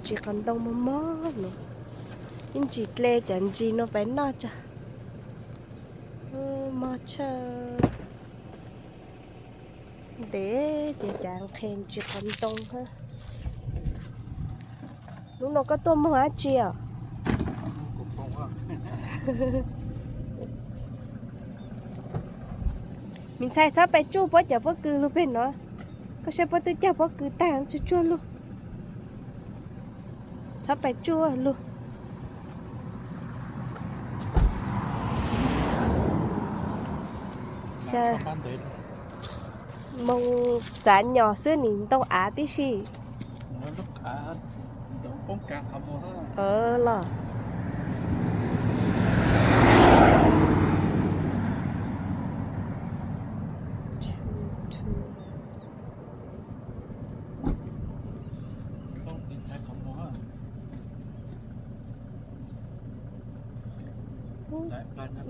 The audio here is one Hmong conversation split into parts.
Ntsis qos ntoo mog mog no, ib ntsis dle cov ntsis no pais noj tso. Mog tshaj. Ntev ces cas nqhis ntsis qos ntoo hab. Hnub no koj tuaj moog dab tsi os? Me ntxhais txhob pais tsuj puab cov pob kws lug peg no. Koj saib puab twb cog pob kws tag tsuag tsuag lug. Txhob pais tsuj lug. Moog txav nyos xwb nim ntoo av tib si. Los.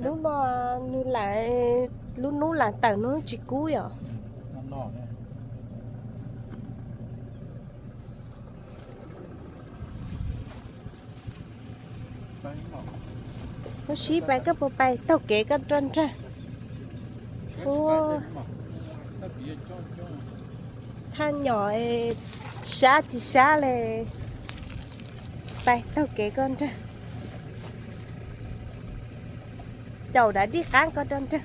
Hnub no nwg lam, lub hnub lam tawm no tsis kub yom. Lub sib pais koj puas pais taug kev koj rau nraag? Ua, thaj nyom sab tsis sab le, pais taug kev koj nraag. Caum dav dij qaab koj rau nraag,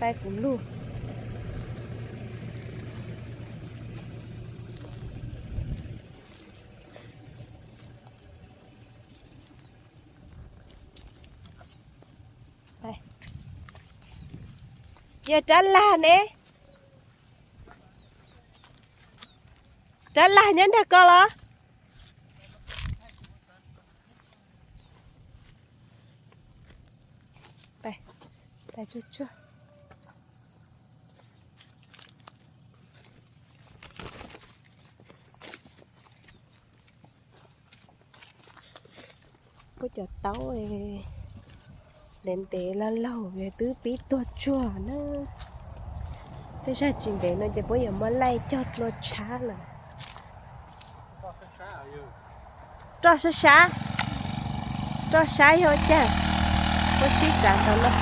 pais kuv lug. Yog rab lag ne, rab lag nyob nraag ko los? Puab cov taub ntev ntev laug laug twb pib tuag tsuag na. Tej zag tsis ntev no ces puab yuav muab laij cog dlua tshab lawm. Roj sab sab, roj sab yog cas, puab sib txav tau lawm.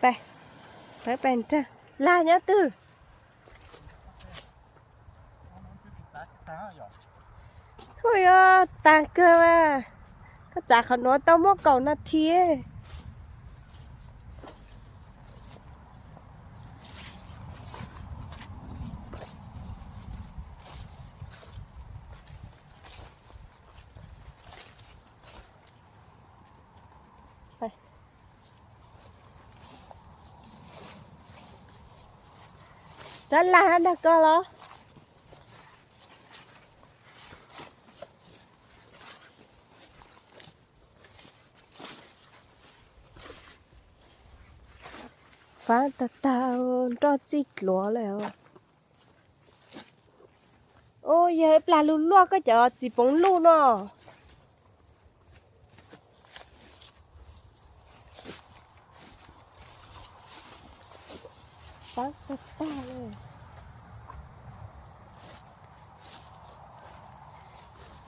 Pais, pais nraag, lag nyob twg? Ua, yog taag kawg mas, koj txav qhov nuav tau muaj kaum nas this. Qab lag nag ko los. Faab tag tag, nroj txij dluav lawm. Ua yog plag lug luaj koj cov txiv poov luj no. Faab tag tag li.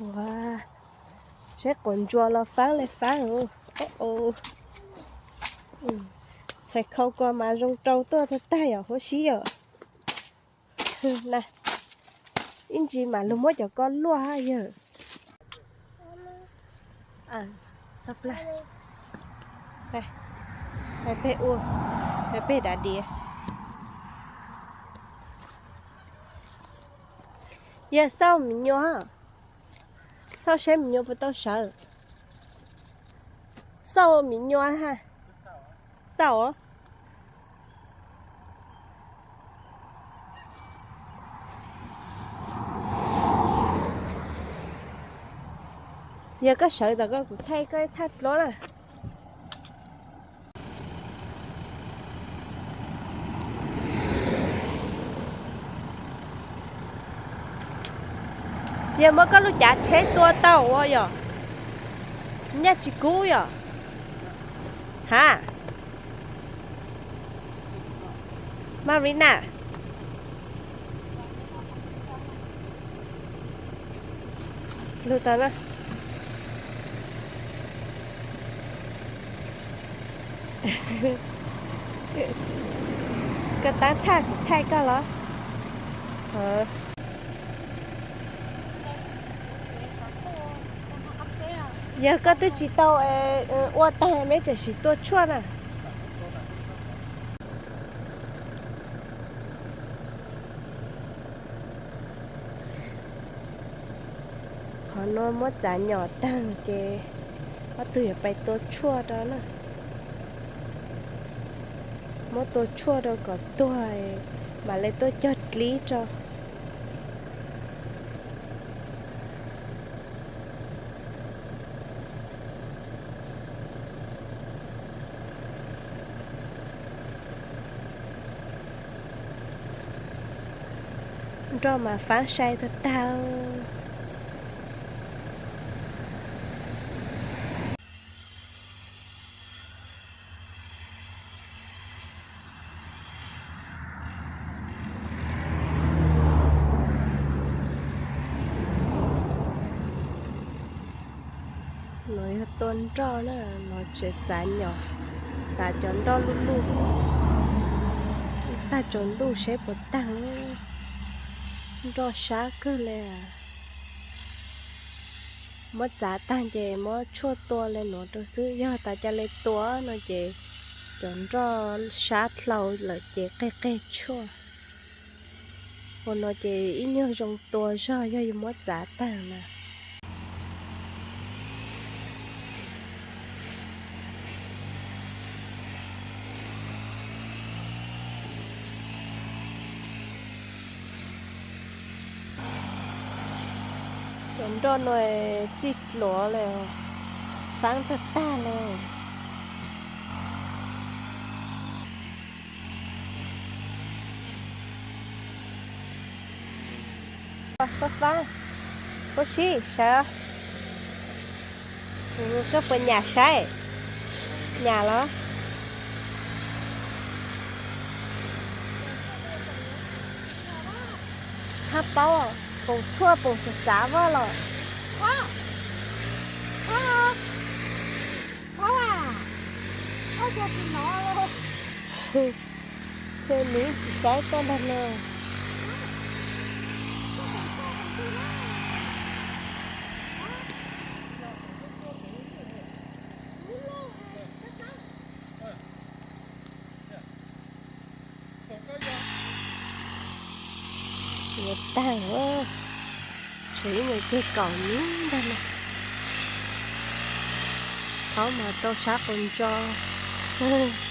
Ua, saib quav ntsuas los faab li faab. Txhais khau ko mas zoo rau tuaj tag tag yom huab sib yom. Na, ib ntsis mam lug muab cov ko luaj hab yawg. Peb ua, peb dav diav. Yawg xauj mi nyuam, xauj saib mi nyuam puas tau sawv. Xauj mi nyuam ha. Xauj. Yog koj sawv tom koj kuv thaij koj ib thaj dluab na. Yog muab koj lub cav tsheb tua tau ua yom? Nyaj tsis kub yom? Ha, Marina. Lug tau na. Koj tab thaj kuv thaij koj los? Yog koj twb tsis tau ua tag, meb tseem sim tua tshuaj na. Qhov no muab txav nyom tag ces ob tug yuav pais tua tshuaj rau na. Muab tua tshuaj rau kom tuag, mam li tuaj cog dlib rau. Nroj mas faab sai tag tag. No yog tua nroj na, no tseem txav nyom, txav cov nroj luj luj. Tag tsaus ntuj saib puas tag. Nroj sab kawg li. Muab txav tag ces muab tshuaj tua li nuav rau xwb, yog tas ca le tua no ces cov nroj sab dlhau lawm ces qeg qeg tshuaj. Ua no ces ib nyuag zoo tua zog yog yus muab txav tag na. Cov nroj no txij dluav li, faab tag tag li. Faab, faab, huab sib sawv. Koj puas nyam saib? Nyam los? Hab paub, poom tshuaj poom xav xav vaj los. Ntshe nws tsis saib koj ntag no. Yuav tag, tshuav ib nyuag ceg kaum nub ntag no. Thaum mas rau sab qaum ntsws.